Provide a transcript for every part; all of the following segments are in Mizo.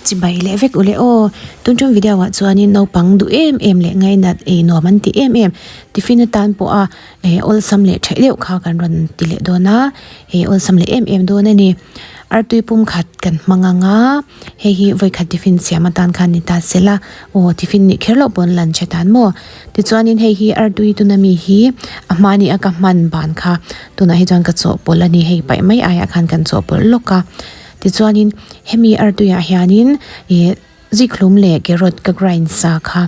Chibai leh vek ule aw. Tun tum video ah chuanin naupang duh em em leh ngainat ei nuam an ti em em. Tiffin atan pawh a eh awlsam leh theih deuh kha kan rawn ti leh dawn a, eh awlsam leh em em dawn a ni. Artui pum khat kan hmang ang a, hei hi vawikhat tiffin siam atan khan ni ta sela aw tiffin nih kher loh pawn lunch atan maw. Tichuanin hei hi artui tuna mi hi a hmani a ka hman ban kha tunah hi chuan ka chawhpawlh a ni hei paih mai aiah khan kan chawhpawlh lawk a. Tichuanin hemi artuiah hianin ih zikhlum leh carrot ka grind sa kha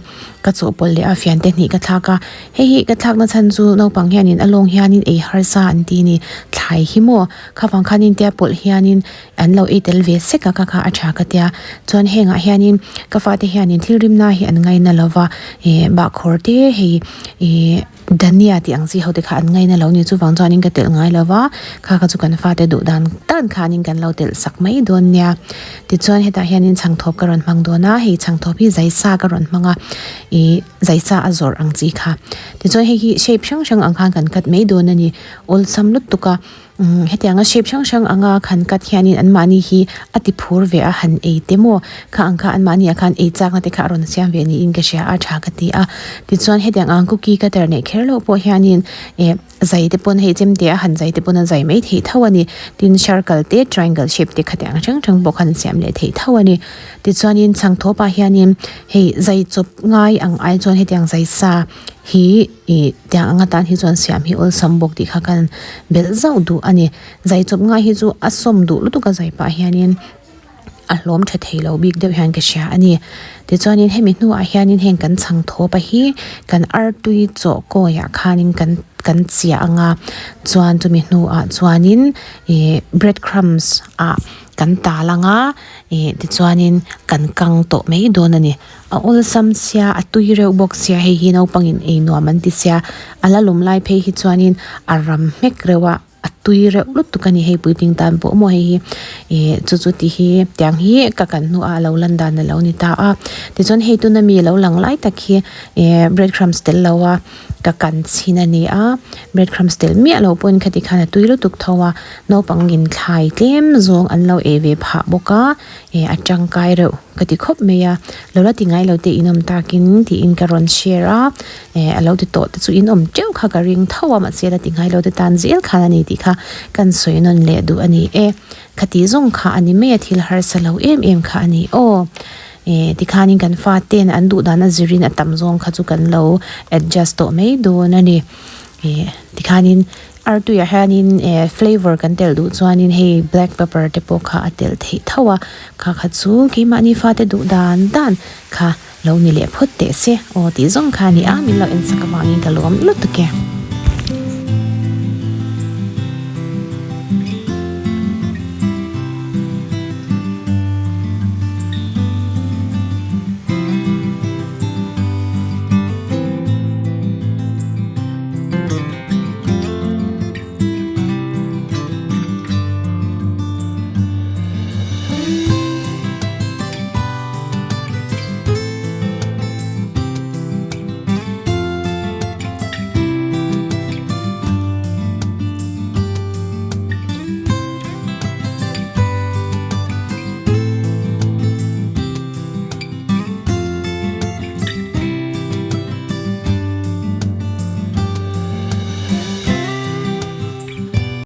ka chawhpawlh leh a fian te hnih ka thlak a hei hi ka thlakna chhan chu naupang hianin a lawng hianin ei harsa an ti a ni thlai hi maw khavang khanin tia pawlh hianin an lo ei tel ve sek a kha kha a tha ka tia chuan hengah hianin ka fate hianin thil rimna hi an ngaina lova ih bahkhawr te hei ih. Dhania tih ang chi ho te kha an ngaina lo ni chuvang chuanin ka telh ngai lo va, kha kha chu kan fate duh dan dan khanin kan lo telh sak mai dawn nia. Tichuan hetah hianin chhangthawp ka rawn hmang dawn a, hei chhangthawp hi zaisa ka rawn hmang a, ih zaisa a zawrh ang chi kha. Tichuan hei hi shape hrang hrang ang khan kan cut mai dawn a ni, awlsam lutuk a. Umm hetianga shape hrang hrang anga khan cut hianin anmahni hi a ti phur ve a han ei te maw kha ang kha anmahni ah khan ei chakna te kha a rawn siam ve niin ka hria a tha ka ti a tichuan hetiang ang cookie cutter neih kher loh pawh hianin eh zai te pawn hei chemte a han zai te pawn a zai mai theih tho a ni tin circle te triangle shape te khatiang hrang hrang pawh khan siam leh theih tho a ni tichuanin chhangthawp ah hianin hei zai chawp ngai ang ai chuan hetiang zai sa hi ih tiang ang atan hi chuan siam hi awlsam bawk tih kha kan belh zauh duh a ni zai chawp ngai hi chu a sawm duh lutuk a zai pah hianin a hlawm tha thei lo bik deuh hian ka hria a ni tichuanin hemi hnuah hianin heng kan chhang thawp a hi kan artui chaw kawi ah khanin kan kan chiah ang a chuan chumi hnuah chuanin ih bread crumbs ah kan tal ang a ih tichuanin kan kang tawh mai dawn a ni. A awlsam sia, a tui reuh bawk sia, hei hi naupangin ei nuam an ti sia, a la lawm lai phei hi chuanin a ram hmek reuh a, a tui reuh lutuk a ni hei puitling tan pawh maw hei hi ih chu chu ti hi tiang hi ka kan hnuah a lo lan dan a lo ni ta a tichuan hei tuna mi lo lang lai tak hi ih bread crumbs tel lo a ka kan chhin a ni a bread crumbs tel miah lo pawhin khati khan a tui lutuk tho a naupangin thlai tlem zawng an lo ei ve phah bawk a ih a tangkai reuh. Ka ti khawp mai a, lo la ti ngai lo te in awm takin tiin ka rawn share a, eh a lo ti tawh te chu in awm teuh kha ka ring tho a mahse la ti ngai lo te tan zel khan a ni tih kha kan sawi nawn leh duh a ni e, khati zawng kha a ni mai a thil harsa lo em em kha a ni aw, eh tikhanin kan faten an duh dan a zirin a tam zawng kha chu kan lo adjust tawh mai dawn a ni, eh tikhanin. Artuiah hianin eh flavour kan telh duh chuanin hei black pepper te pawh kha a telh theih tho a kha kha chu keimahni fate duh dan dan kha lo ni leh phawt teh se aw tih zawng kha a ni a min lo en sak avangin ka lawm lutuk e.